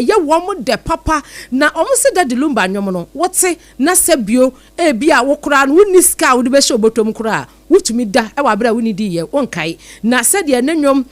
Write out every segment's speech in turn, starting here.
Ɛyɛ wɔn dɛ papa na wɔn se Daddy Lumba nnwom no wote na sɛ bio ebia wo koraa no wonni sika a wode bɛhyɛ wo bɔtɔ mu koraa a wotumi da wɔ abere a wonnidi yɛ wonkae na sɛdeɛ ne nnwom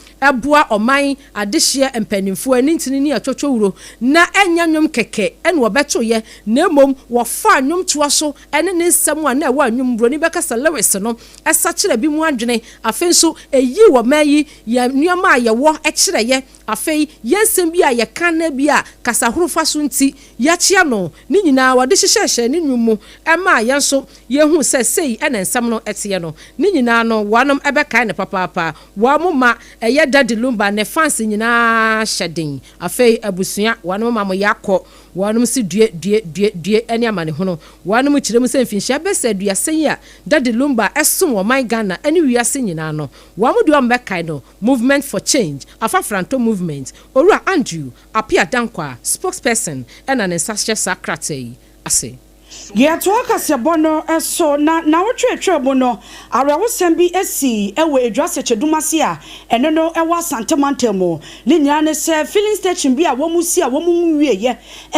boa ɔman adehyeɛ mpaninfoɔ ani ntini ne atwotwowuro na ɛnyɛ nnwom kɛkɛ na wɔbɛtoeɛ na mmom wɔfaa nnwomtoɔ so ne ne nsɛm a na ɛwɔ nnwom buroni bɛka sɛ lyrics no sakyera binom adwene afei nso ɛyii ɔman yi yɛn nneɛma a yɛwɔ kyerɛeɛ Afei, yɛn nsɛm bi a yɛka na ebia kasa horow fa so nti yɛakyea no, ne nyinaa wɔde hyehyɛhyɛɛ ne nnwom mu maa yɛn nso yehuu sɛ sei na nsɛm no teɛ no. Ne nyinaa no, wɔnom bɛkae no papaapa. Wɔn ma ɛyɛ Daddy Lumba ne fans nyinaa hyɛ den. Afei abusua, wɔnom ma mo yɛakɔ Wɔnom se due, due, due, due ne amanehunu. Wɔnom kyerɛ mu sɛ mfinhyia bɛsɛ aduasa yi a Daddy Lumba som ɔman Ghana ne wiase nyinaa no, wɔn deɛ wɔbɛkae no Movement for Change, Afafranto Movement, Owura Andrew Appiah Dankwah, Spokesperson, na ne nsa hyɛ saa krataa yi ase. Yɛtoa kaseɛbɔ no so na naawɔtwe atwaa mu no, awerɛhosɛm bi sii wɔ Edwa Sɛkyɛdum ase a ɛno no wɔ Asante mantam mu. Ne nyinaa ne sɛ filling station bi a wɔsi a wɔnwieeɛ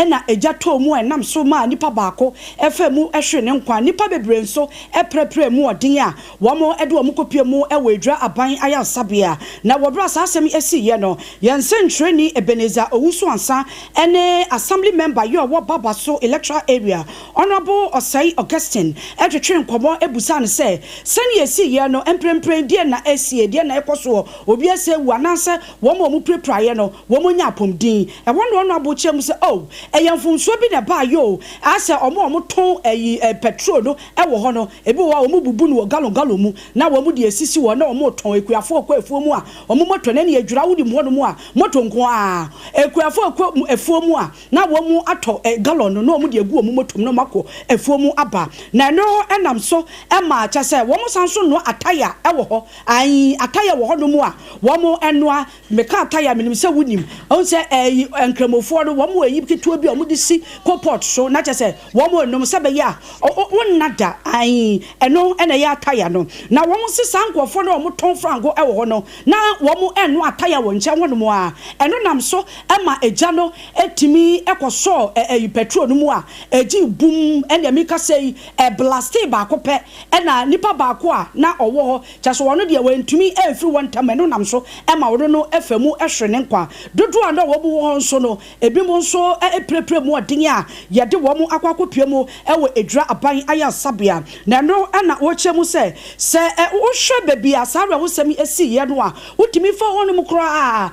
na egya tɔɔ mu a ɛnam so maa nipa baako faa mu hwere ne nkwa. Nnipa bebree nso pirapira mu ɔden a wɔde wɔn kɔpue mu wɔ Edwa Aban Ayaresabea. Na wɔ berɛ a saa asɛm yi siiɛ no, yɛn nsɛntwerɛni Ebenezer Owusu-Ansah ne Assembly member yi a ɔwɔ Babaso Electoral Area, Honourable Osei Augustine twetwee nkɔmmɔ bisaa no sɛ, sɛnea ɛsiiɛ no, mprempren deɛn na ɛresie, deɛn na ɛrekɔ soɔ, obi asɛ awu anaasɛ wɔn a wɔpirapiraeɛ no wɔanya apɔmuden? Ɛhɔ na Honourable kyerɛɛ mu sɛ, Oh, ɛyɛ mfomsoɔ bi na ɛbaeɛ o, asɛ wɔn a wɔtɔn ayi petrol no wɔ hɔ no, ebi wɔ hɔ a wɔbubu no wɔ gallon gallon mu na wɔde asisi hɔ na wɔretɔn. Akuafoɔ kɔ afuo mu a, wɔn moto no ɛne adwira wonim hɔnom a, moto nko ara. Akuafoɔ kɔ afuo mu a, na wɔatɔ gallon no na wɔde agu wɔn moto mu na wɔakɔ afuo mu aba. Na ɛno nam so ma kyerɛ sɛ wɔsan nso noa ataya wɔ hɔ. Ae, ataya wɔ hɔnom a wɔnoa. Meka ataya a, menim sɛ wonim. Wohu sɛ ɛyi Nkramofoɔ no, wɔwɔ ayi ketewa bi a wɔde si coalpot so na kyerɛ sɛ wɔnom sɛ ɛbɛyɛ a wonna da. Ae, ɛno na ɛyɛ ataya no. Na wɔse saa nkurɔfoɔ no a wɔtɔn frango wɔ hɔ no, na wɔnoa ataya wɔ nkyɛn hɔnom a, ɛno nam so ma egya no tumi kɔsɔɔ ɛyi petrol no mu a egyee bum. Ɛnneɛ mekasa yi, ɛblastee baako pɛ ɛna nipa baako a na ɔwɔ hɔ, kyerɛ sɛ ɔno deɛ wantumi amfiri hɔ ntɛm, ɛno nam so ma ɔno no fa mu hwere ne nkwa. Dodoɔ a na wɔn wɔ hɔ nso no, ebinom nso pirapira mu ɔden a yɛde wɔn akɔ akɔpue mu wɔ Edwira Aban Ayaresabea. Na ɛno na wɔkyerɛ mu sɛ, sɛ wohwɛ baabi a saa awerɛhosɛm yi siiɛ no a, wotumi fa hɔnom koraa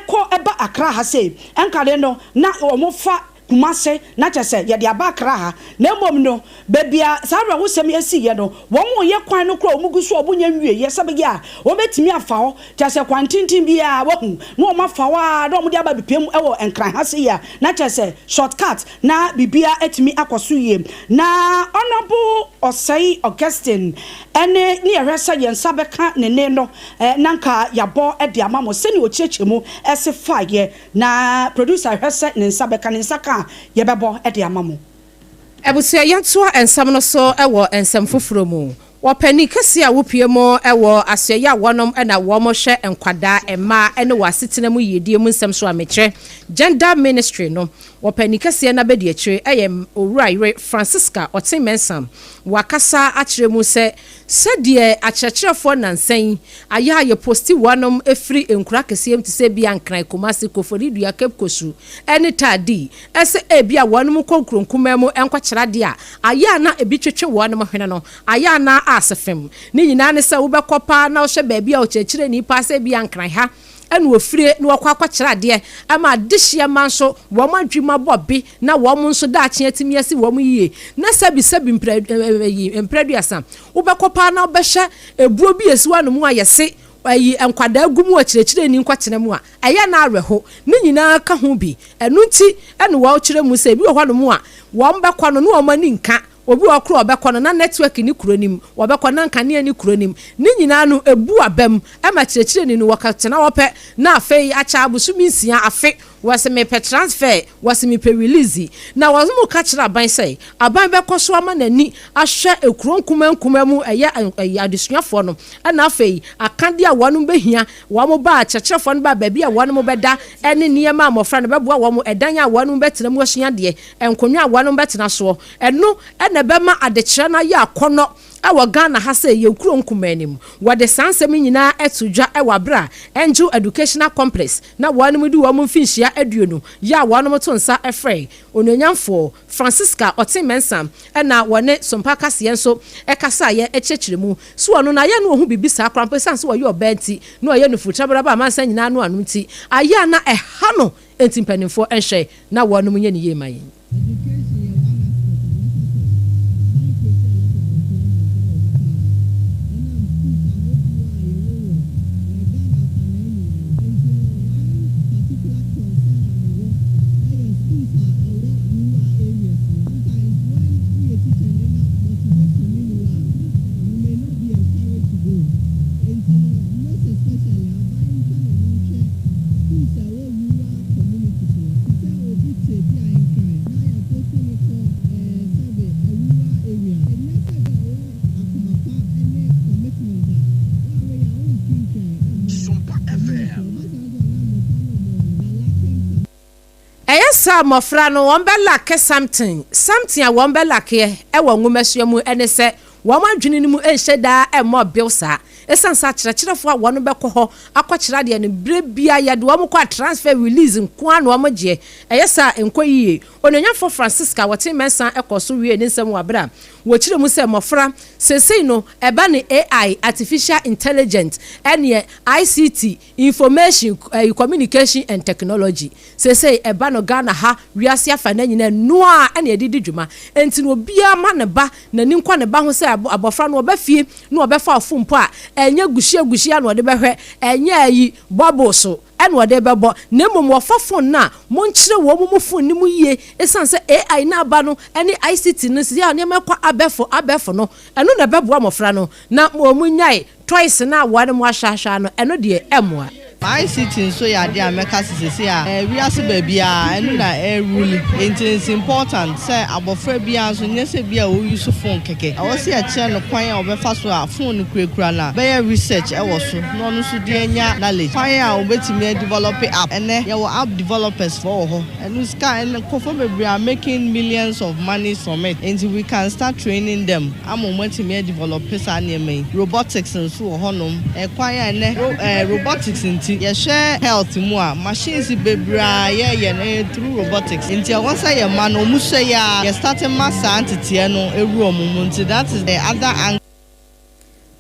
kɔ ba Accra ha sei. Ɛnkane no, na wɔfa Kumase na kyerɛ sɛ yɛde aba Accra ha. Na mmom no, baabi a saa awerɛhosɛm yi siiɛ no, wɔreyɛ kwan no koraa a wɔgu so a wɔnnya nwieeɛ sɛ ɛbɛyɛ a wɔbɛtumi afa hɔ. Kyerɛ sɛ kwan tenten biara wɔahu na wɔafa hɔ ara na wɔde aba abɛpue mu wɔ Nkran ha sei a, na kyerɛ sɛ short cut na biribiara atumi akɔ so yie. Na Honourable Osei Augustine ne ne yɛhwɛ sɛ yɛn nsa bɛka ne nne no na nka yɛabɔ de ama mo sɛnea ɔkyerɛkyerɛ mu se faeɛ. Na producer hwɛ sɛ ne nsa bɛka, ne nsa ka a yɛbɛbɔ de ama mo. Abusua yɛntoa nsɛm no so wɔ nsɛm foforɔ mu. Wɔ panin kɛseɛ a wopue mu wɔ asoɛeɛ a wɔnom na wɔn hwɛ nkwadaa, mmaa ne wɔ asetena mu yiedie mu nsɛm so a mekyerɛ Gender Ministry no wɔ panin kɛseɛ no abadiakyire yɛ Owura yere Francisca Ɔten Mensah wakasa akyerɛ mu sɛ Sɛdeɛ akyerɛkyerɛfoɔ nnansa yi ayɛ a yɛposti wɔnom firi nkuro akɛseɛ mu te sɛ ebia Nkran, Kumasi, Koforidua, Cape Cosu ne Taadi sɛ ebia wɔnom kɔ nkuro nkumaa mu nkɔkyerɛ adeɛ a, ayɛ a na ebi twetwe wɔnom hwene no, ayɛ a na ase fem. Ne nyinaa ne sɛ wobɛkɔ paa na wohyɛ baabi a ɔkyerɛkyerɛni paa sɛ ebia Nkran ha na wɔfire na wɔkɔ akɔkyerɛ adeɛ ma adehyeɛ mma nso wɔn adwuma bɔ be na wɔn nso daakye atumi asi wɔn yie na sɛbi sɛbi mprɛ ayi mprɛ aduasa wobɛkɔ paa na wobɛhyɛ ebuo bi esi hɔ nom a yɛse ayi nkwadaa gu mu ɔkyerɛkyerɛni nkɔtena mu a ɛyɛ na awerɛho ne nyinaa ka ho bi ɛno nti ɛna wɔkyerɛ mu sɛ ebi wɔ hɔ nom a wɔn bɛkɔ no na wɔn ani nka Obi wɔ hɔ koraa a ɔbɛkɔ no na network nni kuro no mu, wɔbɛkɔ na nkanea nni kuro no mu. Ne nyinaa no, ɛbu aba mu ma kyerɛkyerɛni no, wɔkɔtena hɔ pɛ na afei akyɛ abosome nsia, afe, Wɔse mepɛ transfer, wɔse mepɛ release. Na wɔn mo ka kyerɛ aban sɛ aban bɛkɔ so ama n'ani ahwɛ ekuro nkumaa nkumaa mu, ɛyɛ ɛyɛ adesuafoɔ no, ɛna afei akadeɛ a wɔn bɛhia wɔn ba akyerɛkyerɛfoɔ no ba, baabi a wɔn bɛda ɛne nneɛma a mmɔfra no bɛboa wɔn, ɛdan a wɔn bɛtena mu asua adeɛ, nkonnwa a wɔn bɛtena soɔ. Ɛno ɛna ɛbɛma adekyerɛ no ayɛ akɔnɔ ɛwɔ Ghana ha sɛ yɛn kuro nkumaa anim. Wɔde saa nsɛm nyinaa ɛto dwa ɛwɔ abere a Angel Educational Complex na wɔn de wɔn mfinhyia 20 yɛ a wɔn to nsa ɛfrɛ Onuonyamfoɔ Francisca Ɔte Mɛnsa, ɛna wɔne Sompa kaseɛ nso ɛkasa yɛ ɛkyerɛkyerɛ mu so. Ɔno na ayɛ no ohun bibi saa koraa mpo, esan so wɔyɛ ɔbaa nti na ɔyɛ no futrabraba amansa nyinaa no ano nti ayɛ a na ɛha no. Nti mpanimfoɔ nhwɛ na wɔn nyɛ ne yie ma yɛn. Education yɛ one aspect a mɛka sɛ aban create a lot of employment ɛwɔ hɔ paa, ɛnam schools ahodoɔ a yɛwɔ wɔ Ghana afanan nyinaa. Nti no, one particular concern a mewɔ ɛyɛ schools a ɛwɔ rural areas no. Sometimes when woyɛ teacher ni na motivation ni ni hɔ a, you may not be encouraged to go. Nti no, most especially, aban ntwa ne ho nhwɛ schools a ɛwɔ rural communities no, te sɛ obi te bi a Nkran na yɛapost no kɔ sɛbe a rural area. Ɛnyɛ sɛ bi a ɔwɔ akoma pa ne commitment a wɔawɛ yɛ a ɔmfiri Nkran ɛmma Sompa community FM. Ɔba saa nso a, na mmɔfra no ɔmɔ no na lacking some Ɛyɛ saa, mmɔfra no wɔn bɛ lack something something a wɔn bɛ lack ɛwɔ nwomasua mu, ɛne sɛ wɔn adwene no mu nhyɛ daa ɛmmɔ bill saa, ɛsiane sɛ akyerɛkyerɛfoɔ a wɔn bɛkɔ hɔ akɔkyerɛ adeɛ no, bere bia yɛde wɔn kɔ a, transfer release nko ara na wɔn gyeɛ. Ɛyɛ saa, nkɔ yie. Onuonyamfo Francisca Wɔte Mɛnsa ɛkɔ so wie ne nsɛm wɔ abere a wɔkyerɛ mu sɛ mmɔfra seesei no ɛba ne AI, artificial intelligence, ɛneɛ ICT, information communication and technology. Seesei ɛba no Ghana ha, wiase afa na nyinaa noa ɛna yɛde di dwuma. Nti no, obiara ma ne ba n'ani nkɔ ne ba ho sɛ abɔfra no ɔbɛ fie na ɔbɛfa ɔfo mpo a, ɛnyɛ guhyia guhyia na ɔde bɛhwɛ, ɛnyɛ ayi bɔbɔ so ɛna ɔde bɛbɔ, na mmom wɔfa phone no a, monkyerɛ wɔn mu phone no mu yie, ɛsiane sɛ AI no aba no ɛne ICT no si a nneɛma kɔ abɛfo abɛfo no, ɛno na ɛbɛboa mmɔfra no, na wɔn nyae toys no a wɔn mo ahwɛahwɛ no, ɛno deɛ ɛmmoa. ICT nso yɛ adeɛ a mɛka sisisi a wiase baabiara ɛno na ɛrule. Nti it's important sɛ abɔfra biara nso nyɛ sɛ bi a wɔyi so phone kɛkɛ. Ɛwɔ sɛ yɛkyerɛ no kwan a ɔbɛfa so a phone no kurakura no a, bɛyɛ research ɛwɔ so na ɔno nso de anya knowledge, kwan a wɔbɛtumi adevelop app. Ɛnɛ yɛwɔ app developers fo wɔ hɔ. Ɛno sika ɛnɛ nkurɔfoɔ bebree are making millions of money from it, nti we can start training them ama wɔn atumi adevelop saa nneɛma yi. Robotics nso wɔ hɔnom. Ɛkwan a ɛnɛ robotics nti yɛhwɛ health mu a, machines bebree a yɛyɛ no ɛyɛ through robotics. Nti ɛwɔ sɛ yɛ ma no ɔmu hyɛ yɛ a, yɛ start ma saa nteteɛ no ewura ɔmo mu. Nti that is the other angle.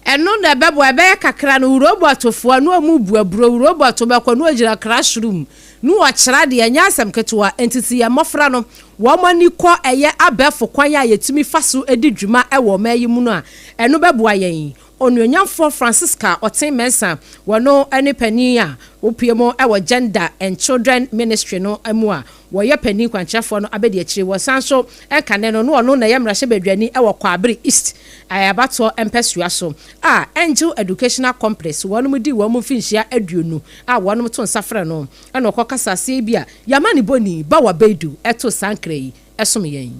Ɛno na ɛbɛboa. Ɛbɛyɛ kakra no, robotfoɔ no ɔmu bu aburo, robot bɛkɔ na ɔgyina classroom na wɔkyerɛ adeɛ. Ɛnyɛ asɛm ketewa. Nti si yɛ mmɔfra no wɔn ani kɔ ɛyɛ abɛɛfo kwan a yɛtumi fa so di dwuma ɛwɔ ɔman yi mu no a, ɛno bɛboa yɛn. Onuonyamfoɔ Francisca Ɔten Mɛnsa, wɔno ne panin a wopie mu ɛwɔ Gender and Children Ministry no mu a wɔyɛ panin kwankyerɛfoɔ no abɛdi akyire. Wɔsan so ɛnkane no na ɔno na ɛyɛ mmarahyɛbadwani ɛwɔ Kwabere East abatoɔ mpɛsua so a Angel Educational Complex wɔn mu di wɔn mu mfinhyia 20 a wɔn to nsa frɛ no, ɛna ɔkɔ kasa aseɛ bi a yamma ne bɔni Bawa Beidu ɛto saa nkra yi ɛsom yɛn.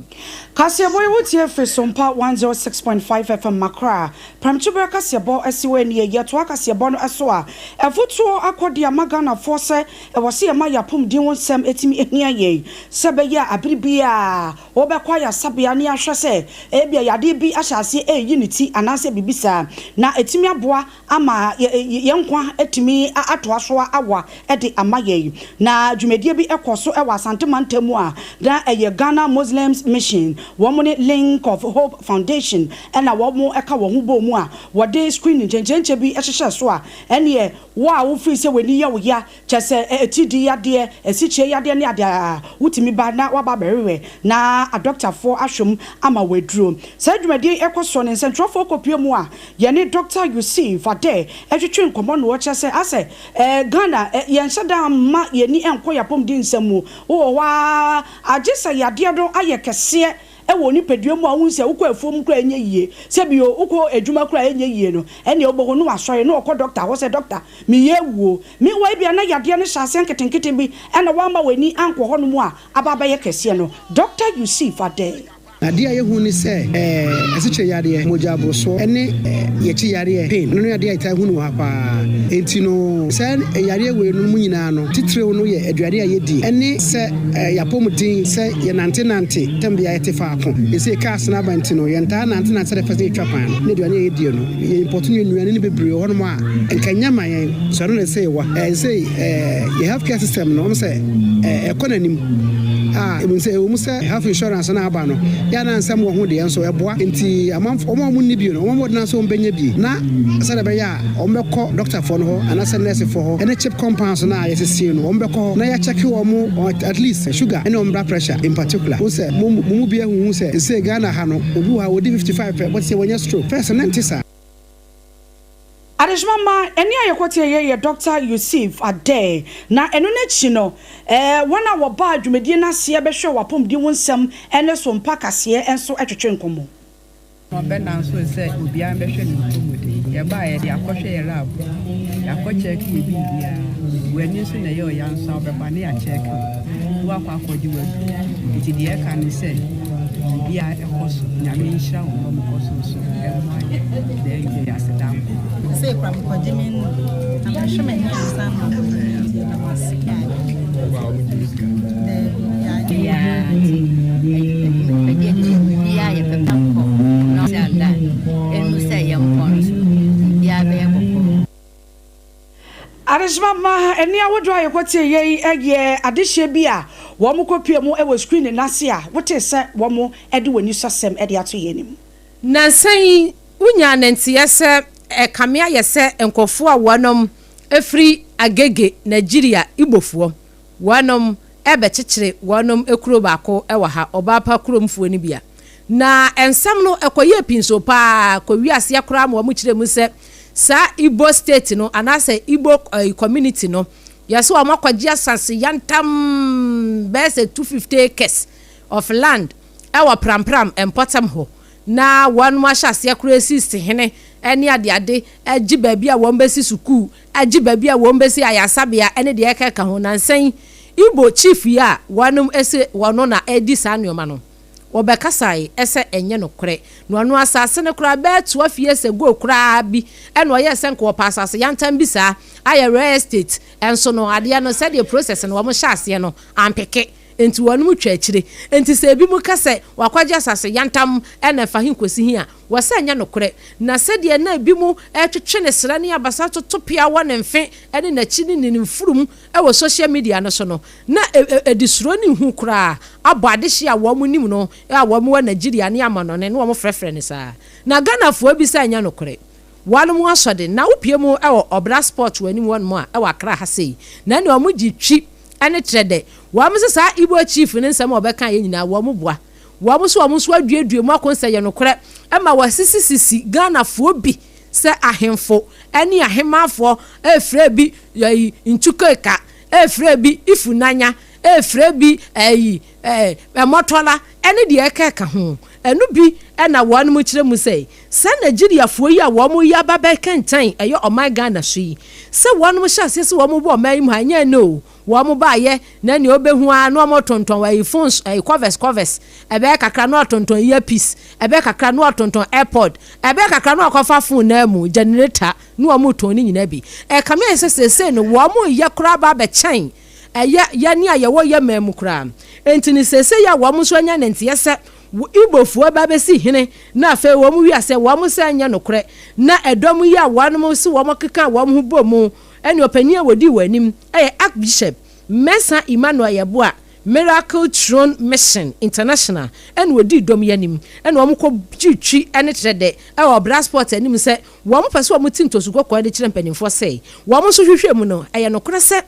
Kaseɛbɔ yi wotie firi Sompa 106.5 FM Makra. Prɛmtoberɛ kaseɛbɔ asi wɔ ani. Yɛtoa kaseɛbɔ no so a, ɛfotoɔ akɔde ama Ghanafoɔ sɛ ɛwɔ sɛ yɛma yɛapɔmuden wo nsɛm ɛtumi ɛhia yɛn, sɛ bɛyɛ a abere biaa wɔbɛkɔ ayasabea ne ahwɛ sɛ ebia yadeɛ bi ahyɛ aseɛ ɛreyi ne ti anaasɛ biribi saa, na ɛtumi aboa ama yɛn nkwa atumi atoa so awa de ama yɛn. Na dwumadie bi ɛkɔ so ɛwɔ Asante mantam mu a na ɛyɛ Ghana Muslims Mission wɔn ne Link of Hope Foundation ɛna wɔn ɛka wɔn ho bɔ mu a wɔde screening nkyɛnkyɛnkyɛn bi ɛhyehyɛ so a, ɛneɛ wo a wofiri sɛ w'ani yɛ wo ya, kyɛ sɛ ɛti di yadeɛ, asikyire yadeɛ ne adeɛ a, wotumi ba na waba abɛhwehwɛ na adɔktafoɔ ahwɛ mu ama wɔaduro. Saa dwumadie ɛkɔ so ne nsɛntwerɛfoɔ kɔpie mu a yɛne Dr Yusuf Ade ɛtwitwe nkɔmmɔ no, wɔkyerɛ sɛ asɛ Ghana yɛnhyɛ da ma yɛni ɛnkɔ yɛapɔmuden nsɛm mu. Wowɔ hɔ a, agye sɛ yadeɛ no ayɛ kɛseɛ. wɔ wo nipadua mu a wohu sɛ wokɔ afuom koraa ɛnyɛ yie, sɛ bio wokɔ adwuma koraa ɛnyɛ yie no, ɛnneɛ wobɛhu na wasɔre na ɔkɔ dɔkta hɔ sɛ dɔkta meyɛ awuo. Meanwhile ebia na yadeɛ no hyɛ aseɛ nketenkete bi na woamma w'ani ankɔ hɔnom a aba abɛyɛ kɛseɛ no. Dɔkta Yusuf Adeh. Adeɛ a yɛhu ne sɛ asikyire yareɛ, mogya aborosoɔ ne yɛkyi yareɛ, pain, ɛno ne adeɛ a yɛtaa hu no wɔ ha pa ara. Enti no saa yareɛ wei nom nyinaa no titiriw no yɛ aduane a yɛdi ne sɛ yɛn apɔmuden, sɛ yɛnantenante tɛm biara yɛte faako. Seesei cars no aba nti no yɛntaa nantenante sɛdeɛ first no yɛtwa kwan no ne aduane a yɛdie no. Yɛ import no nnuane no bebree wɔ hɔnom a nka ɛnyɛ ma yɛn. So ɛno na ɛsɛ yɛwɔ. Seesei yɛn health care system no wɔn sɛ ɛkɔ n'anim. A ɛwom sɛ ɛwom sɛ health insurance no aba no, yɛ a na nsɛm wɔ ho deɛ, nso ɛboa. Enti amanfoɔ, wɔn a wɔnni bi no, wɔmmɔ mmɔden ara sɛ wɔbɛnya bi, na sɛdeɛ ɛbɛyɛ a wɔbɛkɔ dɔktafoɔ no hɔ anaasɛ nɛɛsefoɔ hɔ ne chip compounds no a yɛasiesie no, wɔbɛkɔ hɔ na yɛakyɛke wɔn at least sugar ne wɔn blood pressure in particular. Wohu sɛ mo mo mu bi ahuhu sɛ seesei Ghana ha no, obi wɔ ha a ɔdi 55 pɛ, wote sɛ wanya stroke. First no na ɛnte saa. Adesoma mma, ɛnne a yɛkɔteeɛ yɛ Dɔkta Yusuf Adair, na ɛno no akyi no, wɔn a wɔbaa dwumadie no aseɛ bɛhwɛɛ w'apɔmuden ho nsɛm ne so mpa kaseɛ nso twetwe nkɔmmɔ. Ɔbɛnam so sɛ obiara mbɛhwɛ ne mpɔmuden. Yɛbaa yɛde akɔhwɛ yɛ lab, yɛakɔ kyɛɛke yɛ biribiara. W'ani nso na ɛyɛ ɔya nso a wobɛba na yɛakyɛɛke wo na woakɔ akɔgye w'aduru. Nti deɛ ɛka ne sɛ biribiara ɛkɔ so. Nyame nhyira wɔn a wɔkɔ so nso ɛmmoa yɛn na ɛnyɛ yɛn aseda nko ara. Sei koraa mekɔgye me nnuru na mehwɛ m'ani ansa na makɔ nti yɛda mo ase. Biara nti ɛdeɛ de biribiara yɛ pɛpɛ kɔ na ɔsɛ ada ɛnu sɛ yɛmpɔn so biribiara bɛyɛ bɔkɔɔ. Adesoma mma ɛnne ahodoɔ a yɛkɔtie yei yɛ adehyeɛ bi a wɔkɔpue mu wɔ screen no ase a wotee sɛ wɔde wɔn anisɔsɛm de ato yɛn anim. Nnansa yi, wonyaa ne nteɛ sɛ ɛkame ayɛ sɛ nkurɔfoɔ a wɔnom firi Agege, Nigeria, Igbofoɔ, wɔnom rebɛkyekyere wɔnom kuro baako wɔ ha, Ɔbaapa kuromfoɔ no bi a. Na nsɛm no kɔyɛɛ pinsoo pa ara, kɔwiee aseɛ koraa ma wɔkyerɛɛ mu sɛ saa Igbo state no anaasɛ Igbo community no, yɛse wɔn akɔgye asase yantam bɛyɛ sɛ 250 acres of land wɔ Prampram mpɔtam hɔ, na wɔnom ahyɛ aseɛ koraa resi sehene ne adeade, agye baabi a wɔbɛsi sukuu, agye baabi a wɔbɛsi ayaresabea ne deɛ ɛkeka ho. Nansa yi, Igbo chief yi a wɔnom se wɔno na ɛredi saa nnoɔma no, wɔbɛkasae sɛ ɛnyɛ nokorɛ. Na ɔno asase no koraa bɛyɛ 12 years ago koraa bi na ɔyɛɛ sɛ nka ɔpɛ asase yantam bi saa ayɛ real estate nso no adeɛ no sɛdeɛ process no wɔn hyɛ aseɛ no ampeke nti wɔnom twa akyire. Nti sɛ ebinom ka sɛ wakɔgye asase yantam na ɛfa he kɔsi he a, wɔ sɛ ɛnyɛ nokorɛ. Na sɛdeɛ na ebinom retwetwe ne serɛ ne abasa toto pea wɔ ne mfe ne n'akyi ne ne mfurum wɔ social media no so no, na ɛde suro ne hu koraa abɔ adehye a wɔn nim no a wɔn wɔ Nigeria ne amanɔne na wɔn frɛfrɛ no saa. Na Ghanafoɔ bi sɛ ɛnyɛ nokorɛ. Wɔnom asɔ de na wopue mu wɔ Ɔbra Sport wɔ anim hɔnom a ɛwɔ Accra ha sei na ɛne wɔn gye twi ne kyerɛ dɛ wɔn se saa Igbo chief no nsɛm a ɔbɛkaeɛ nyinaa wɔn boa wɔn so wɔn nso aduadua mu ako sɛ ɛyɛ nokorɛ ma wɔasisisisi Ghanafoɔ bi sɛ ahemfo ne ahemaafoɔ refrɛ bi ayi Ntukeka, refrɛ bi Ifunanya, refrɛ bi ayi Mmɔtɔla ne deɛ ɛkeka ho. Ɛno bi na wɔnom kyerɛ mu sɛ saa Nigeriafoɔ yi a wɔn yi aba bɛkɛntɛn ɛyɛ ɔman Ghana so yi, sɛ wɔnom hyɛ aseɛ sɛ wɔn bɔ ɔman yi mu ha ɛnyɛ ɛnnɛ o, Wɔn baayɛ na nea ɔbɛhu ara na wɔtontɔn ayi phones ayi covers covers, ɛbɛyɛ kakra na ɔtontɔn earpiece, ɛbɛyɛ kakra na ɔtontɔn airpod, ɛbɛyɛ kakra na wakɔfa phone no ara mu generator na wɔretɔn ne nyinaa bi. Ɛkame ayɛ sɛ seesei no wɔreyɛ koraa aba abɛkyɛn ɛyɛ yɛn a yɛwɔ yɛn man mu koraa. Enti no seesei a wɔn nso anya ne nteɛ sɛ Igbofoɔ ba bɛsi hene na afei wɔn wie asɛ wɔn sɛ ɛnyɛ nokorɛ na ɛdɔm yi a wɔnom se wɔkeka wɔn ho bɔ mu ne ɔpanin a wɔdii wɔn anim yɛ Archbishop Mensah Emmanuel Yeboah, Miracle Throne Mission International na wɔdii dɔm yi anim na wɔn kɔ gyee twi ne kyerɛ dɛ wɔ Ɔbra Sport anim sɛ wɔn pɛ sɛ wɔn te ntosu kɔkɔɔ de kyerɛ mpanimfoɔ sɛ wɔn nso hwehwɛ mu no ɛyɛ nokorɛ sɛ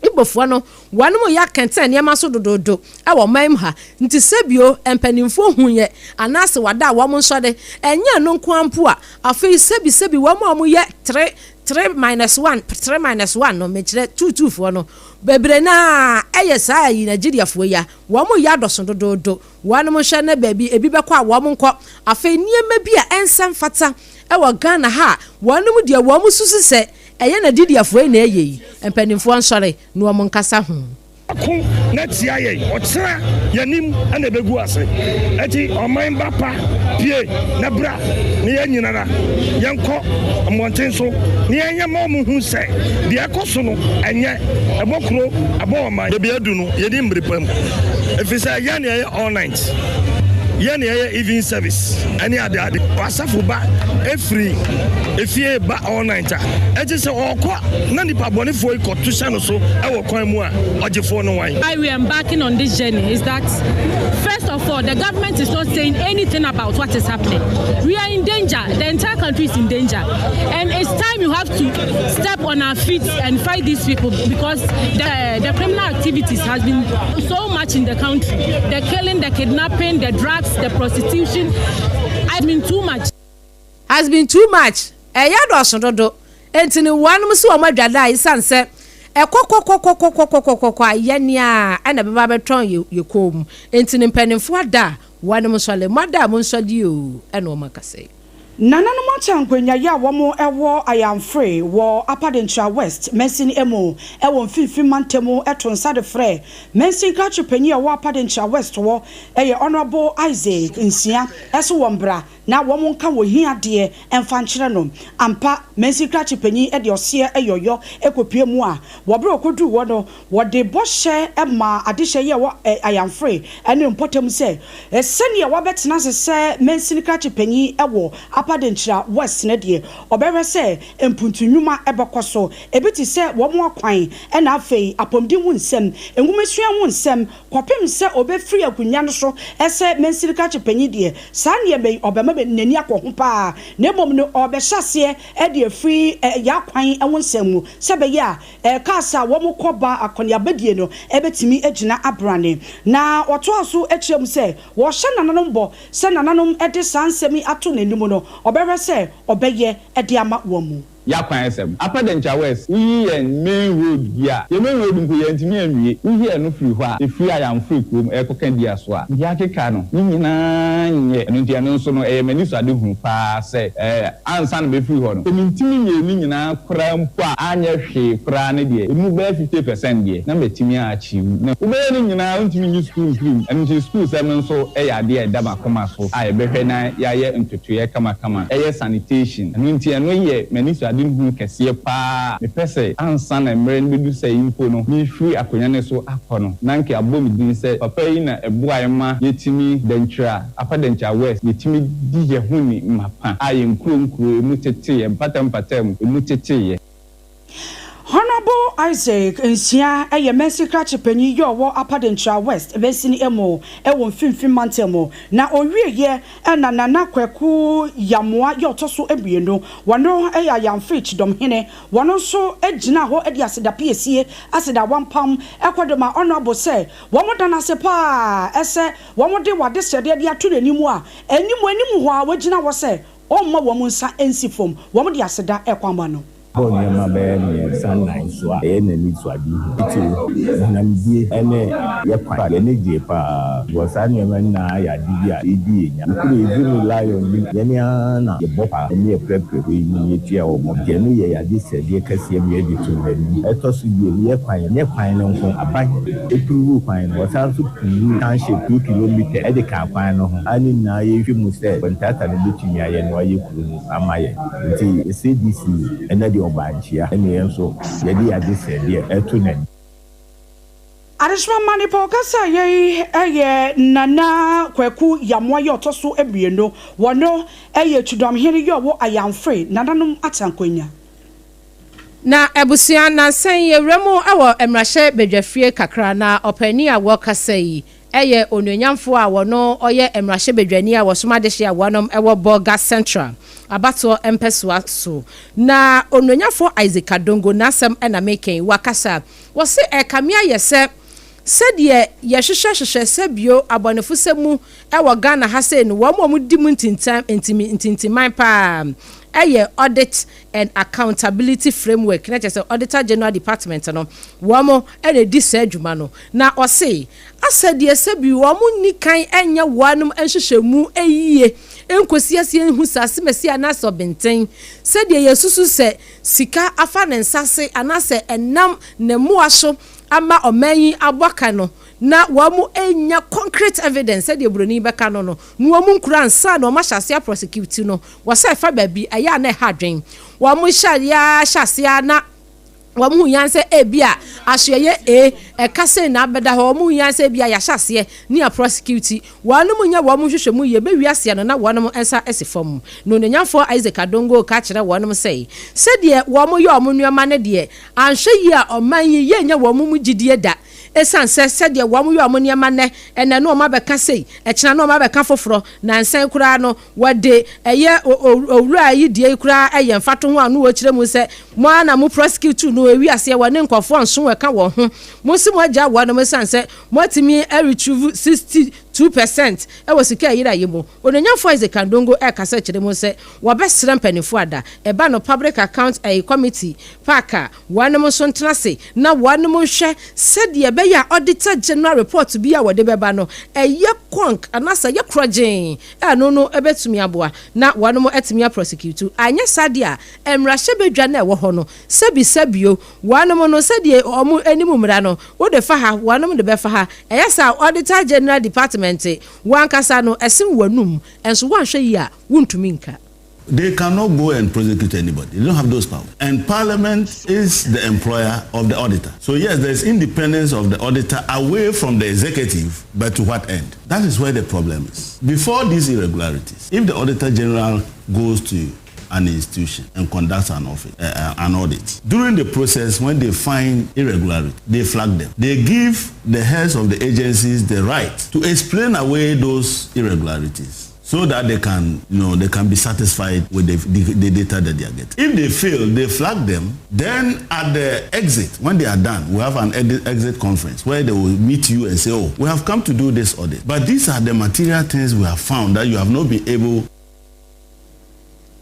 Igbofoɔ no wɔnom yɛ akɛntɛn nneɛma so dodoodo wɔ ɔman mu ha nti sɛbio mpanimfoɔ hu yɛ anaase wada a wɔn nsɔre ɛnyɛ ɛno nko ara mpo a afei sɛbi sɛbi wɔn a wɔyɛ tre. 3 minus 1, 3 minus 1 no, mekyerɛ tuutuufoɔ no, bebree no ara yɛ saa ayi Nigeriafoɔ yi a, wɔn yɛ adɔso dodoodo. Wɔnom nhwɛ na baabi ebi bɛkɔ a wɔn nkɔ. Afei nneɛma bi a ɛnsɛ mfata wɔ Ghana ha a wɔnom deɛ wɔn susu sɛ ɛyɛ Nigeriafoɔ yi na ɛyɛ yi, mpanimfoɔ nsɔre na wɔn nkasa ho. Ko na tia yɛn, ɔkyena yɛn anim na ɛbɛgu ase. Enti ɔman ba pa, pue na bra na yɛn nyinara yɛnkɔ mmɔnten so na yɛnyɛ ma wɔn hu sɛ deɛ ɛkɔ so no ɛnyɛ, ɛbɔ kuro, ɛbɔ ɔman. Baabi adu no, yɛnni mmere pa mu, ɛfiri sɛ yɛn na yɛyɛ all night, yɛn na yɛyɛ evening service ɛne ade ade. Asafo ba ɛfiri efie ba all night a, ɛgye sɛ ɔrekɔ na nipa bɔnefoɔ yi kɔto hyɛ no so wɔ kwan mu a, ɔgyefoɔ no wan? Why we are embarking on this journey is that first of all the government is not saying anything about what is happening. We are in danger. The entire country is in danger. And it's time you have to step on our feet and fight these people because the, the criminal activities has been so much in the country. The killing, the kidnapping, the drugs, the prostitution. I mean too much. Has been too much, Ɛyɛ adɔɔso dodo, enti no wɔnom si wɔn adwada a esiane sɛ ɛkɔkɔkɔkɔkɔkɔkɔkɔ a yɛn a ɛna ɛbɛba abɛtɔn yɛ yɛ kɔn mu, enti no mpaninfoɔ ada a wɔnom nsɔle, mo ada a monsɔle oo, ɛna wɔn akasa yi. Nananom akyɛ a wɔn wɔ Ayamfre wɔ Upper Denkyira West mansini mu wɔ Mfinfin mantam to nsa de frɛ mansin krakye panyin a ɔwɔ Upper Denkyira West hɔ yɛ Honourable Isaac Nsia se wɔmbra na wɔnka wɔn hiadeɛ mfa nkyerɛ no. Ampa, mansin krakye panyin de ɔseɛ yɔyɔ kɔpue mu a, wɔ berɛ a ɔkɔduu hɔ no, wɔde bɔhyɛ maa adehyɛ yi a ɛwɔ Ayamfre ne mpɔtam sɛ, sɛdeɛ wabɛtena ase sɛ mansin krakye panyin wɔ Upper Denkyira West no deɛ, ɔbɛhwɛ sɛ mpuntu nnwuma bɛkɔ so, ebi te sɛ wɔn akwan na afei apɔmuden ho nsɛm, nwomasua ho nsɛm, Kɔpem sɛ ɔbɛfiri akonwa no so sɛ mansini krakye panyin deɛ, saa nneɛma yi ɔbɛma n'ani akɔ ho pa ara, na mmom no ɔrebɛhyɛ aseɛ de afiri yɛn akwan ho nsɛm mu sɛ ɛbɛyɛ a cars a wɔkɔ ba akɔneabadie no bɛtumi agyina abrane. Na ɔtoaa so kyerɛɛ mu sɛ wɔrehyɛ nananom bɔ sɛ nananom de saa nsɛm yi ato n'anim no, ɔbɛhwɛ sɛ ɔbɛyɛ de ama wɔn. Y'akwan asɛm. Upper Denkyira West, woyi yɛn main road bi a, yɛn main road mpo yɛntumi anwie, woyi ɛno firi hɔ a, ɛfiri Ayamfre kurom ɛrekɔka Dua so a, deɛ akeka no, ne nyinaa nyɛ. Ɛno nti ɛno nso no, ɛyɛ m'anisoadehunu pa ara sɛ, ɛɛ, ansa na mɛfiri hɔ no, sɛ mentumi nyɛɛ ne nyinaa koraa mpo a, anyɛ hwee koraa no deɛ, ɛmu bɛyɛ 50 percent deɛ, na matumi a achieve. Na wobɛyɛ ne nyinaa, wontumi nyi sukuu mfiri mu. Ɛno nti sukuusɛm nso yɛ adeɛ a ɛda m'akoma so a yɛbɛhwɛ na yɛayɛ ntotoeɛ kamakama. Ɛyɛ sanitation. Ɛno nti ɛno yɛ m'anisoadehunu kɛseɛ pa ara a mepɛ sɛ ansa na mmerɛ no bɛdu sɛi mpo no merefiri akonnwa no so akɔ no na anka yɛabɔ me din sɛ papa yi na ɛboaeɛ ma yɛtumi Dankyira, Upper Dankyira West, yɛtumi di yɛn ho ni mapa a yɛn nkuro nkuro ɛmu teteeɛ, mpata mpata mu ɛmu teteeɛ. Honourable Isaac Nsia yɛ Mansin Krakye Panyin yɛ ɔwɔ Upper Denkyira West mansini mu wɔ Mfinfin Mantam mu. Na ɔwieɛ na Nana Kwaku Yamoah yɛ ɔtɔ so mmienu. Wɔno yɛ Ayamfre Kyidɔmhene. Wɔno nso gyinaa hɔ de aseda piesie, aseda wampam kɔ de ma Honourable sɛ wɔn da no ase paa sɛ wɔn de w'adesrɛdeɛ de ato n'anim a anim anim hɔ ara wagyina hɔ sɛ ɔmma wɔn nsa nsi fam. Wɔn de aseda rekɔ ama no. Bɔ nneɛma bɛyɛ mmiɛnsa nnan so a, ɛyɛ n'anisoadehu titiriw, honamdie ne yɛ kwan. Yɛn ani gyee paa because saa nneɛma no nyinaa yɛ ade bi a ɛredi yɛn nya. Nokorɛ yɛduru no lion nim, yɛn ara na yɛbɔ paa ne yɛprɛprɛ wei mu na yɛtua wɔn. Nti ɛno yɛ yɛn adesrɛdeɛ kɛseɛ ma yɛde too n'anim. Ɛtɔ so bio, yɛ kwan, nyɛ kwan no nko, aban puruwu kwan no, wɔsan nso puruwuu township 2 kilometres de kaa kwan no ho a ne nyinaa yɛhwɛ mu sɛ kɔntrata no bɛtumi ayɛ na wayɛ kuro no ama yɛn. Nti CDC ɛnɛ deɛ ɔbaa nkyia ɛne yɛn nso yɛde yɛn adesrɛdeɛ ɛto n'anim. Adesoma ma nipa ɔkasa yei yɛ Nana Kwaku Yamoah yɛ ɔtɔ so mmienu. Wɔno yɛ Kyidɔmhene yɛ ɔwɔ Ayamfre nananom Atankwanya. Na abusua, nnansa yi yɛwura mu wɔ mmarahyɛ badwafie kakra na ɔpaani a wɔkasa yi yɛ onuonyamfoɔ a wɔno ɔyɛ mmarahyɛ badwani a wɔsom adehye a wɔnom wɔ Bolga Central abatoɔ mpɛsoa so. Na onuonyamfoɔ Isaac Adongo n'asɛm na meka yi, wakasa. Wɔse ɛkame ayɛ sɛ. Sɛdeɛ yɛhwehwɛ hwehwɛ sɛbio abɔnefosɛm mu wɔ Ghana ha sei no, wɔn a wɔdi mu ntintam, ntimi, ntintiman paa yɛ Audit and Accountability Framework, na kyerɛ sɛ Auditor General Department no, wɔn na ɛdi saa dwuma no. Na ɔse, asɛ deɛ sɛbi wɔn nni kan nyɛ wɔnom nhwehwɛmu yie nkɔsi aseɛ nhu sɛ asemasi anaasɛ ɔbenten, sɛdeɛ yɛsusu sɛ sika afa ne nsa ase anaasɛ ɛnam ne mmoa so ama ɔman yi abɔ ka no na wɔn nnya concrete evidence sɛdeɛ buroni bɛka no no na wɔn nkura ansa na wɔn ahyɛ aseɛ aprosecute no. Wɔsɛ ɛfa baabi ɛyɛ a na ɛha adwen. Wɔn hyɛ adeɛ hyɛ aseɛ na wɔn hu yan sɛ ebi a asoɛyɛ e ɛka sɛ na abɛda hɔ. Wɔn hu yan sɛ ebi a yɛahyɛ aseɛ ne a prosecute wɔn mu nyɛ wɔn hwehwɛ mu yie bɛwi aseɛ no na wɔn nsa si fam. Na ononyamfoɔ Isaac Adongo ka kyerɛ wɔn sɛ sɛdeɛ wɔn yɛ wɔn nneɛma no deɛ, anhwɛ yie a ɔman yi yɛnyɛ wɔn mu gyidie da, ɛsiane sɛ sɛdeɛ wɔn yɛ wɔn nneɛma nnɛ, ɛnɛ no wɔn abɛka sei, ɛkyina no wɔn abɛka foforɔ. Na nsan koraa no wɔde ɛyɛ owura yi deɛ yi koraa ɛyɛ mfato ho a no wɔkyerɛ mu sɛ mo ara na mo prosecute no ewi aseɛ wɔ ne nkɔfoɔ nso ɛka wɔn ho. Mo nso mo agya wɔn mo ɛsiane sɛ mo atumi ɛretrieve 62% ɛwɔ sika ɛyere ayɛ mu. Ononyamfoɔ Isaac Adongo ɛkasa kyerɛ mu sɛ wɔbɛsrɛ mpanimfoɔ ada ɛba no Public Account ɛyɛ Committee PAC a wɔnom nso ntena ase na wɔnom nhwɛ sɛdeɛ ɛbɛyɛ a Auditor General report bi a wɔde bɛba no ɛyɛ kɔnk anaasɛ ɛyɛ korɔgyee ɛno no ɛbɛtumi aboa na wɔnom atumi aprosecute. Anyɛ saa deɛ a, mmarahyɛbadwa no ɛwɔ hɔ no, sɛbisɛbio, wɔnom no sɛdeɛ wɔn anim mmara no wode fa ha, wɔnom de bɛfa ha. Ɛyɛ sɛ Auditor General Department wɔn ankasa no ɛsen wɔn nso wɔanhwɛ yie a wontumi nka. They cannot go and prosecute anybody. They don't have those powers. And Parliament is the employer of the auditor. So yes, there is independence of the auditor away from the executive, but to what end? That is where the problem is. Before these irregularities, if the Auditor General goes to an institution and conducts an audit, during the process, when they find irregularity, they flag them. They give the heads of the agencies the right to explain away those irregularities so that they can be satisfied with the data that they are getting. If they fail, they flag them. Then at the exit, when they are done, we have an exit conference where they will meet you and say, "Oh, we have come to do this audit, but these are the material things we have found that you have not been able"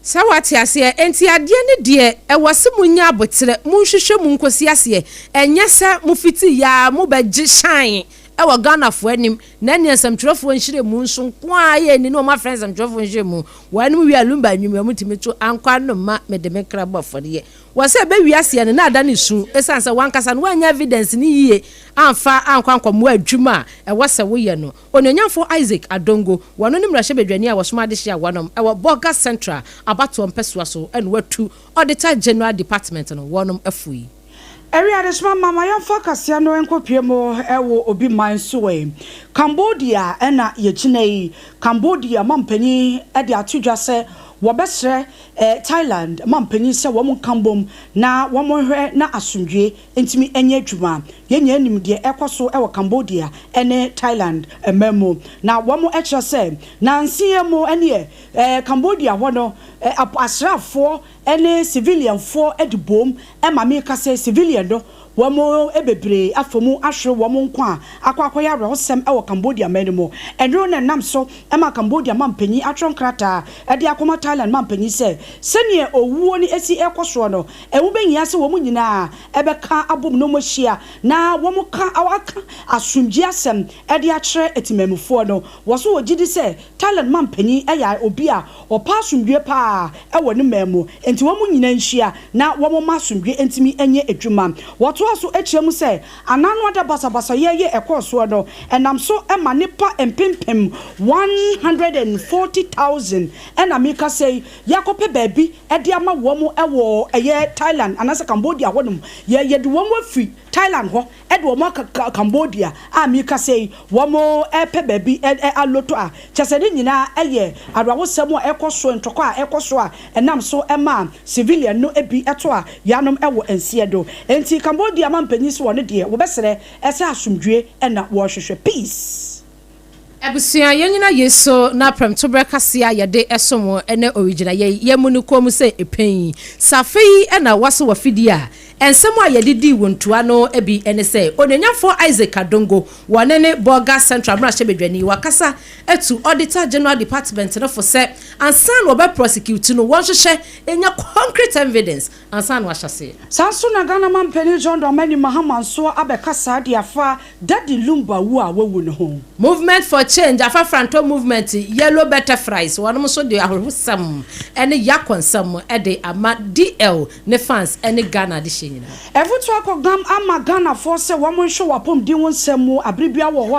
Sɛ wate aseɛ, nti adeɛ ne deɛ ɛwɔ sɛ mo nya abotrɛ, mo nhwehwɛ mu nkosi aseɛ. Ɛnyɛ sɛ mo fiti yaa mo bɛgye hyɛn ɛwɔ Ghanafoɔ anim na ɛne nsɛmtwerɛfoɔ nhyerɛ mu nso nko a yɛ ni na wɔn afrɛ nsɛmtwerɛfoɔ nhyerɛ mu wɔn anim wia Lumba nnwom wɔn tumi to ankwa no ma mede me kra bɔ afɔdeɛ wɔ sɛ ɛbɛwi aseɛ no na ada ne su, ɛsiane sɛ wankasa no woanya evidence ne yie amfa ankɔ ankɔmmoa adwuma a ɛwɔ sɛ woyɛ no. Onuonyamfo Isaac Adongo, wɔno ne mmarahyɛbadwani a wɔsoma adehye a wɔnom ɛwɔ Bolga Central abatoɔ mpɛsoa so, ɛna watu Auditor General Department no wɔnom afui. Ɛwi adesoma mama yɛmfa kaseɛ no nkɔpie mu ɛwɔ obi man so ɛ Cambodia. Ɛna yɛgyina yi, Cambodia mampanyin ɛde ato dwa sɛ wɔbɛsrɛ Thailand mampanyin sɛ wɔn nka mbom na wɔn hwɛ na asomdwe ntumi nyɛ adwuma. Yɛnyɛ anim deɛ ɛkɔ so ɛwɔ Cambodia ɛne Thailand mman mu na wɔn kyerɛ sɛ nanseɛ mu ɛneɛ Cambodia hɔ no asraafoɔ ɛne civilianfoɔ ɛde bom ɛma meka sɛ civilian no wɔn bebree afa mu ahwere wɔn nkwa a akɔ akɔyɛ awerɛhosɛm ɛwɔ Cambodia man no mu. Ɛno na ɛnam so ɛma Cambodia mampanyin atwerɛ nkrataa ɛde akɔma Thailand mampanyin sɛ sɛneɛ owuo no esi ɛkɔ soɔ no, ɛho bɛnyia sɛ wɔn nyinaa ɛbɛka abom na wɔn ahyia na wɔn ka aka asomdwe asɛm ɛde akyerɛ etimamufoɔ no. Wɔso wɔ gyidi sɛ Thailand mampanyin ɛyɛ obi a ɔpa asomdwe paa ɛwɔ ne man mu, nti wɔn nyinaa nhyia na wɔn ma asomdwe ntumi nyɛ adwuma. Wɔtoa so akyerɛ mu sɛ anano ada basabasa yɛyɛ ɛkɔɔ soɔ no ɛnam so ɛma nipa mpempem 140,000 ɛna meka sɛ yɛakɔpɛ baabi ɛde ama wɔn ɛwɔ ɛyɛ Thailand anaasɛ Cambodia hɔnom. Yɛ yɛde wɔn afiri Thailand hɔ ɛde wɔn aka Cambodia a meka sɛ wɔn ɛpɛ baabi ɛ aloto a kyɛ sɛ ne nyinaa ɛyɛ awerɛhosɛm a ɛkɔ so, ntɔkwa a ɛkɔ so a ɛnam so ɛma civilian no ebi ɛto a yanom ɛwɔ nseɛ do. Nti Cambodia ma mpanyin so wɔ ne deɛ wɔbɛsrɛ ɛsɛ asomdwe ɛna wɔrehwehwɛ peace. Abusua, yɛn nyina yi so na prɛmtoberɛ kaseɛ a yɛde ɛsom ne origyina yɛ yɛn mu no kɔn mu sɛ ɛpɛn yi safe yi ɛna waso wɔ fidie a Nsɛm a yɛde dii wɔn ntua no bi ne sɛ, Onuonyamfoɔ Isaac Adongo, wɔne ne Bolga Central mmarahyɛbadwani, wakasa atu Auditor General Department no fo sɛ ansa na wɔbɛ prosecute no, wɔnhwehwɛ nya concrete evidence ansa na wɔahyɛ aseɛ. Saa nso na Ghana manpanin John Dramani Mahama nso abɛkasa de afa Daddy Lumba wu a wawu no ho. Movement for Change, Afafrantɔ Movement, Yellow Butterflies, wɔnom nso de ahorehosɛm ne yakɔ nsɛm de ama DL ne fans ne Ghana adehyeɛ nyinaa. Afotu akɔ Gam ama Ghanafoɔ sɛ wɔn nhwɛ wɔn apɔmuden ho nsɛm mu abere biara wɔ hɔ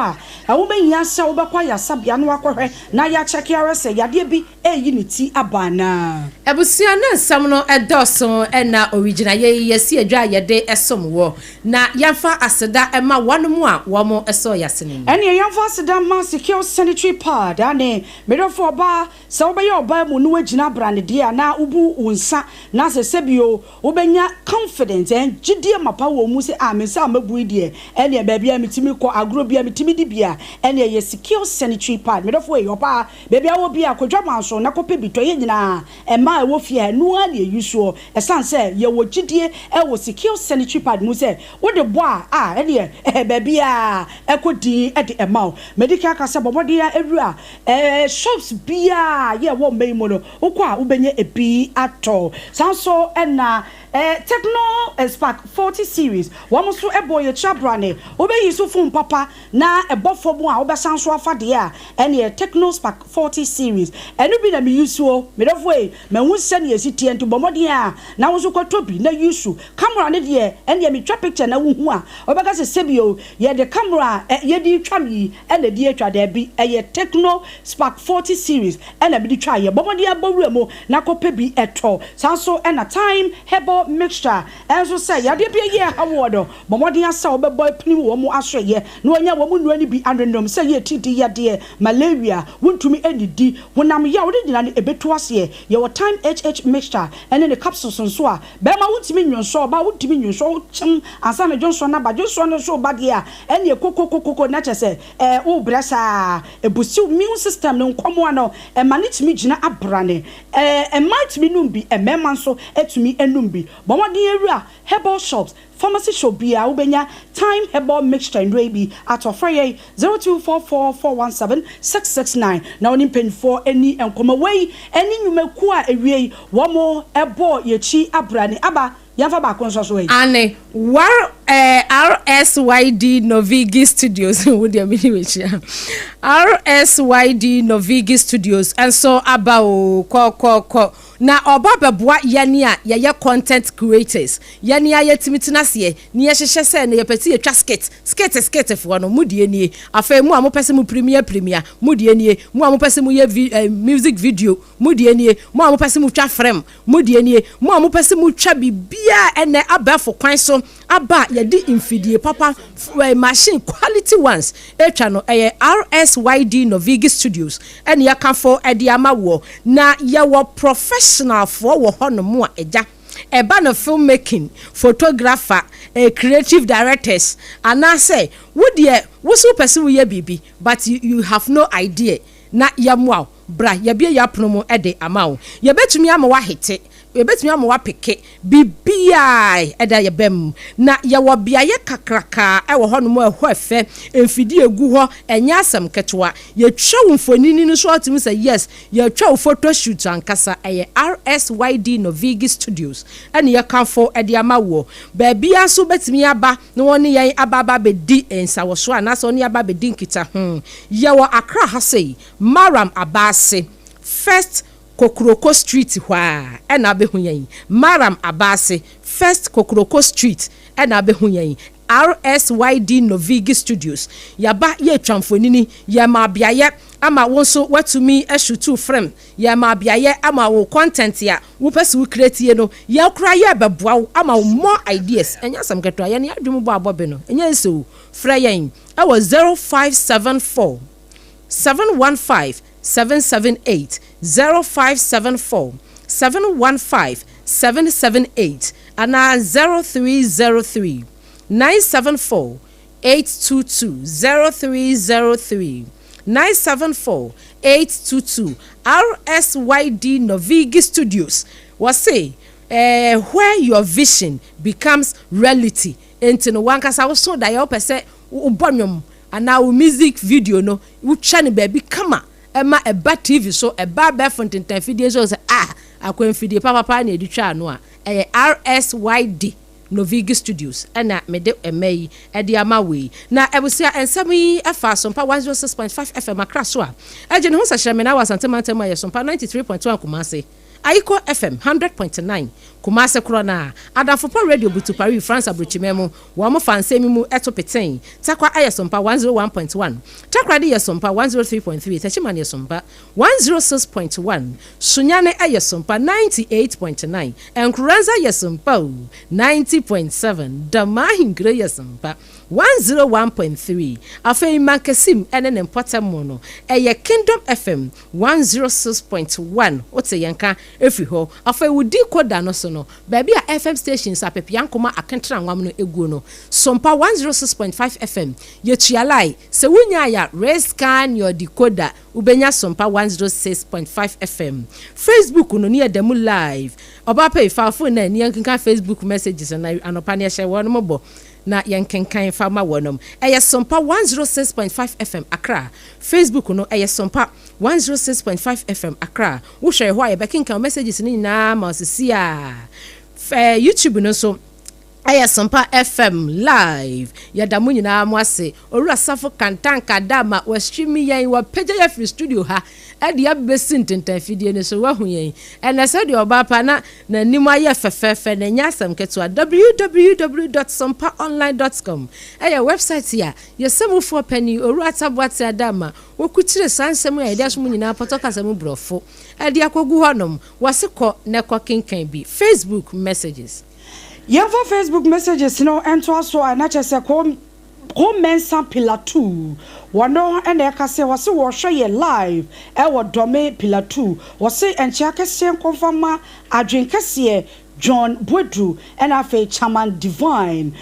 a ɛho bɛhia sɛ wobɛkɔ ayarsabea na wakɔhwɛ na yɛakyɛke ahwɛ sɛ yadeɛ bi reyi ne ti aba anaa. Abusua no nsɛm no dɔɔso na owigyinaeɛ yi yɛsi adwa a yɛde som wɔ na yɛmfa aseda ma wɔnom a wɔn sɔɔ yɛasene no. Ɛneɛ yɛmfa aseda mma Secure Sanitary Pad ane me dɔfo ɔbaa sɛ wobɛyɛ ɔbaa mu na woagyina abrane deɛ a na wobu wo nsa na sɛ sɛbio wobɛnya confidence ɛn gyidie mapa wɔ wo mu sɛ ah me nsa a mabu yi deɛ ɛneɛ baabi a metumi kɔ agorɔ bi a metumi di bi a ɛneɛ yɛ Secure Sanitary Pad me dɔfo ei ɔbaa Baabi a wɔ biara, kɔ dwaman so na kɔpɛ bi tɔ. Yɛn nyinaa, mmaa a ɛwɔ fie ha, ɛno ara na yɛyi soɔ. Ɛsiane sɛ yɛwɔ gyidie wɔ Secure Sanitary Pad mu sɛ wode bɔ a, a, ɛnneɛ ɛhɛ, baabiara ɛkɔ dinn de ma wo. Madi kan aka sɛ bɔ mmɔden ara wura ɛɛ shops biara a yɛ ɛwɔ mma yi mu no, wokɔ a wobɛnya ebi atɔ. Saa nso na ɛɛ Tecno Spark 40 Series, wɔn nso bɔ yɛn akyi abrane. Wobɛyi so phone papa Na ɛbɔ fam a wobɛsan so afa deɛ a, ɛneɛ Tecno Spark 40 series. Ɛno bi na me use o. Me dɔfo ei, mahu sɛdeɛ ɛsi teɛ nti bɔ mmɔden a na wo nso kɔtɔ bi na use. Camera no deɛ, ɛneɛ metwa picture na wohu a, wobɛka sɛ sɛbi o, yɛde camera a yɛde retwa me yi na ɛde atwa. Daabi, ɛyɛ Tecno Spark 40 series na mede twaeɛ. Bɔ mmɔden ara bɔ wura mu na kɔpɛ bi tɔ. Saa nso na Thyme Herbal Mixture nso sɛ yadeɛ bi ayi ɛha woɔ no, Bɔ mmɔden ara sɛ wobɛbɔ apirim wɔn asoɛeɛ na wɔanya wɔn nnuro no bi anonom, sɛ ɛyɛ atidii yadeɛ, malaria, wontumi nnidi, honam yaw, ne nyinaa no ɛbɛtu aseɛ. Yɛwɔ Thyme HH mixture ne ne capsules nso a, bɛrima wontumi nnwonsɔ, ɔbaa wontumi nnwonsɔ, wokyem ansa na dwonsɔ no aba, dwonsɔ no nso reba deɛ a, ɛnneɛ kokokokoko na kyerɛ sɛ ɛɛ worebrɛ saa. Ɛbusi wo immune system no, nkɔmoa no, ɛma no tumi gyina abrane. Ɛɛ mmaa tumi nom bi, mmarima nso tumi nom bi. Bɔ mmɔden awura herbal shops, Pharmacy shop biara wobɛnya Thyme Herbal Mixture nnuro yi bi atɔ. Frɛ yɛn 0244 417 669 na wo ne mpanyinfoɔ nni nkɔmmɔ. Wei ne nnwumakuo a awiei wɔn bɔɔ yɛn akyi abrane. Aba, yɛmfa baako nsɔ so ɛ. Aane, war eh RSYD Novigi Studios, wo deɛ mene w'akyi a, RSYD Novigi Studios nso aba oo, kɔ kɔ kɔ. Na ɔba bɛboa yɛne a yɛyɛ content creators, yɛne a yɛtumi tena aseɛ na yɛhyehyɛ sɛ na yɛpɛ sɛ yɛtwa skit, skit skit foɔ no, mo deɛ nie. Afei mo a mopɛ sɛ mo premiere premiere, mo deɛ nie. Mo a mopɛ sɛ moyɛ vi eh, music video, mo deɛ nie. Mo a mopɛ sɛ motwa film, mo deɛ nie. Mo a mopɛ sɛ motwa biribiara a ɛnnɛ abɛɛfo kwan so aba a yɛde mfidie papa, eh, machine quality ones retwa no, ɛyɛ RSYD Novigi Studios ɛne yɛkafo de ama woɔ. Na yɛwɔ professional foɔ wɔ hɔ nom a agya, ɛba no film making, photographer, eh, creative directors, anaasɛ wo deɛ wo so wopɛ sɛ woyɛ biribi but you, you have no idea na yɛmmoa wo, bra yɛabue yɛn apono mu de ama wo. Yɛbɛtumi ama woahete Yɛbɛtumi ama woapeke biribiara a ɛda yɛn bam. Na yɛwɔ beaeɛ kakraka wɔ hɔnom a ɛhɔ ɛfɛ, mfidie gu hɔ, ɛnyɛ asɛm ketewa. Yɛtwa wo mfonini no nso a wotumi hu sɛ yes, yɛretwa wo photo shoot ankasa. Ɛyɛ RSYD Novigi Studios na yɛkamfo de ama woɔ. Baabiara nso wobɛtumi aba na wɔne yɛn aba aba abɛdi nsawɔsoɔ anaasɛ wɔne yɛn aba abɛdi nkitaho. Yɛwɔ Accra ha sei, Maram Abaase, First Kokroko Street hɔ ara na wobɛhu yɛn. Maram Abaase, First Kokroko Street na wobɛhu yɛn. RSYD Novigi Studios, Yɛaba yɛretwa mfonini, yɛrema beaeɛ ama wo nso woatumi ashutu film, yɛrema beaeɛ ama wo content a wopɛ sɛ wo creatie no, yɛn koraa yɛrebɛboa wo ama wo more ideas. Ɛnyɛ asɛm ketewa, yɛn adwene mu bɔ abɔ be no, ɛnyɛ nse o. Frɛ yɛn wɔ 0574 715 778, 0574 715 778 anaa 0303 974 822, 0303 974 822. RSYD Novigi Studios, wɔse. Where your vision becomes reality. Nti no wankasa woso da yɛ wopɛ sɛ wobɔ nnwom anaa wo music video no, wotwa no baabi kama, ɛma ɛba TV so, ɛba abɛɛfo ntentan fidie so sɛ ah, akwanfidie papapa na yɛde twa ano a, ɛyɛ RSYD Novigi Studios ɛna mede ɛmɛ yi ɛde ama wei. Na abusua, nsɛm yi ɛfa Asompa 106.5 FM Akra so a ɛgye ne ho sɛhyerɛmena wɔ Asante mantam a yɛ Sompa 93.1 Kumase, Ayiko FM 100.9 Kumase korɔ na Adamfopa Radio Butu Paris, France aburokyimɛ mu wɔn fa nsɛm mu ɛto peten. Takwa ayɛ Sompa 101.1, Takoradi yɛ Sompa 103.3, Tɛkyiman yɛ Sompa 106.1, Sunyane ayɛ Sompa 98.9, Nkoranza yɛ Sompa o 90.7, Damahinkire yɛ Sompa 101.3. Afei Mankasim ɛne ne mpɔtam no ɛyɛ Kingdom FM 106.1. Wote yɛn ka efiri hɔ. Afei wodi koda no so no, baabi a FM stations apepia nkoma akentena nwam no eguo no, Sompa 106.5 FM yɛtua line sɛ wonya ya rescan your decoder, wobɛnya Sompa 106.5 FM. Facebook no ne yɛda mu live. Ɔbaa pɛ fa phone na ni yɛnkenkan Facebook messages na anɔpa ne yɛhyɛ wɔn mo bɔ na yɛnkenkan fa ma wɔnom. Ɛyɛ Sompa 106.5 FM Accra. Facebook no ɛyɛ Sompa 106.5 FM Accra. Wohwɛ hɔ a, yɛbɛkenkan messages no nyinaa ma ɔsisi a fɛ. YouTube no nso ɛyɛ Sompa FM live. Yɛda mo nyinaa mo ase. Owura Safo Kantanka Dama wɔastream yɛn, wɔpagya yɛ firi studio ha ɛde abɛsi ntentan fidie no so. Wahu yɛn ɛnɛ sɛdeɛ ɔbaa pa na n'anim ayɛ fɛfɛɛfɛ na ɛnyɛ asɛm ketewa. www.sompaonline.com ɛyɛ website a yɛsɛmufoɔ pani Owura Taboate Adama wɔkukyire saa nsɛm a yɛde asom nyinaa pɔtɔ kasa mu borɔfo ɛde akɔgu hɔnom. Wɔse kɔ na ɛkɔ kenkan bi. Facebook messages. Yɛmfa Facebook messages no ntoa so a, na kyerɛ sɛ ko Mensa Pillar 2 wɔno ɛna ɛka sɛ wɔse wɔhwɛ yɛ live ɛwɔ Dɔme Pillar 2. Wɔse nkyea kɛseɛ nkɔmfa ma adwen kɛseɛ John Boadu ɛna afei Chairman Divine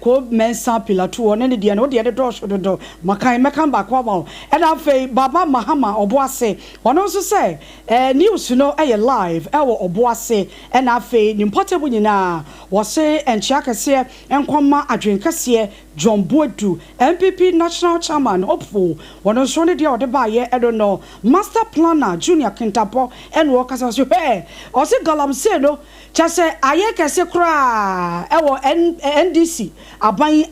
ko Mensa Pillar 2. Ɔne ne deɛ no wodeɛ de dɔɔso dodo makan mɛka baako ama wo. Ɛna afei Baba Mahama Ɔboase, ɔno nso sɛ news no ɛyɛ live ɛwɔ Ɔboase ɛna afei ne mpɔtamu nyinaa. Wɔse nkyea kɛseɛ nkɔma adwen kɛseɛ John Boadu, NPP national chairman hopeful. Wɔno nso ne deɛ ɔde baayɛ ɛno no. Master Planner Junior Kintapɔ ɛna ɔkasa so hwɛ, ɔse galamsey no kyɛ sɛ ayɛ kɛse koraa ɛwɔ NDC aban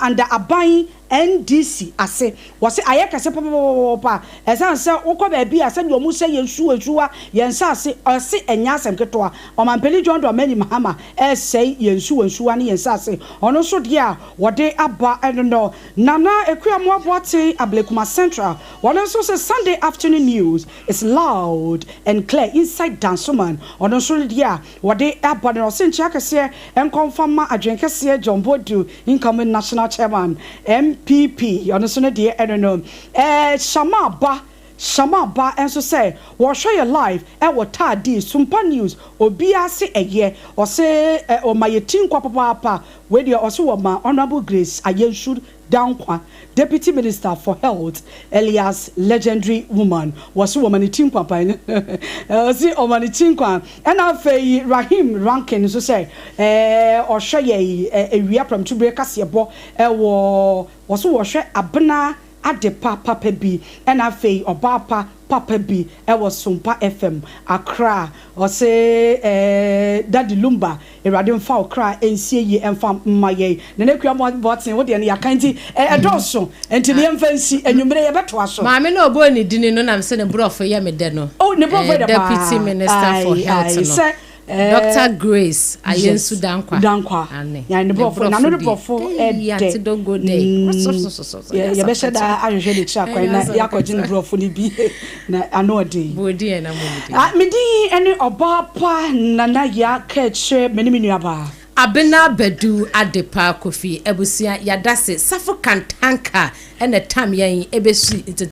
under aban NDC ase. Wɔse ayɛ kɛse papapapa, ɛsiane sɛ wokɔ baabi a sɛdeɛ ɔmo sɛ yɛn nsuo nsuwa yɛn nsa ase. Ɔse ɛnyɛ asɛm ketewa, Ɔmampanin John Dramani Mahama ɛsɛe yɛn nsuo nsuwa ne yɛn nsa ase. Ɔno nso deɛ a wɔde aba ɛno no. Nana Ekuamoa Boate Ablekuma Central, wɔno nso sɛ Sunday afternoon news is loud and clear inside Dansoman. Ɔno nso deɛ a wɔde aba no, ɔse nkyea kɛseɛ nkɔmfa adwen kɛseɛ John Boadu, incoming national chairman NPP. Ɔno nso no deɛ ɛno no. Shama ba Shama ba nso sɛ wɔhwɛ yɛ live ɛwɔ Taadi. Sumpa News obiara se ɛyɛ. Ɔse ɔma yɛ ti nkwa papaapa. Wei deɛ ɔse wɔma Honourable Grace Ayensu Dankwa, Deputy Minister for Health, elias legendary woman. Wɔse wɔma ne ti nkwa pan, ɔse ɔma ne ti nkwa. Ɛna afei Rahim Rankin nso sɛ ɔhwɛ yɛ ewia prɛmtubere kaseɛbɔ ɛwɔ. Wɔso wɔhwɛ Abena Adepa papa bi ɛna afei ɔbaa pa papa bi ɛwɔ Sompa FM Accra. Ɔse Daddy Lumba, Awurade mfa ɔkra nsie yie ɛmfa mma yɛn. Nana Akua Bɔten, wo deɛ no yɛaka nti ɛdɔɔso nti ne yɛmfa nsi anwummerɛ, yɛbɛtoa so. Maame na ɔbɔ ne dini no nam sɛ ne borɔfo yɛ me dɛ no. Oh, ne borɔfo yɛ dɛ paa. Deputy Minister for Health no. Sɛ Dr. Grace Ayensu Dankwa. Dankwa. Ane. Ne borɔfo na no ne borɔfo ɛdɛ. Ante don't go there. Yɛbɛhyɛ da ahwehwɛ ne kyerɛ akwan na yɛakɔgye ne borɔfo no bi na ano ɔden. Bodi yɛn na mo mi. Medin ne ɔbaa pa Nana Yaa Kɛkyerɛ, me ne me nuabaa Abena Badu Adepa Kofi. Abusua, yɛadase Safo Kantanka ɛna tam yɛn ɛbɛsi.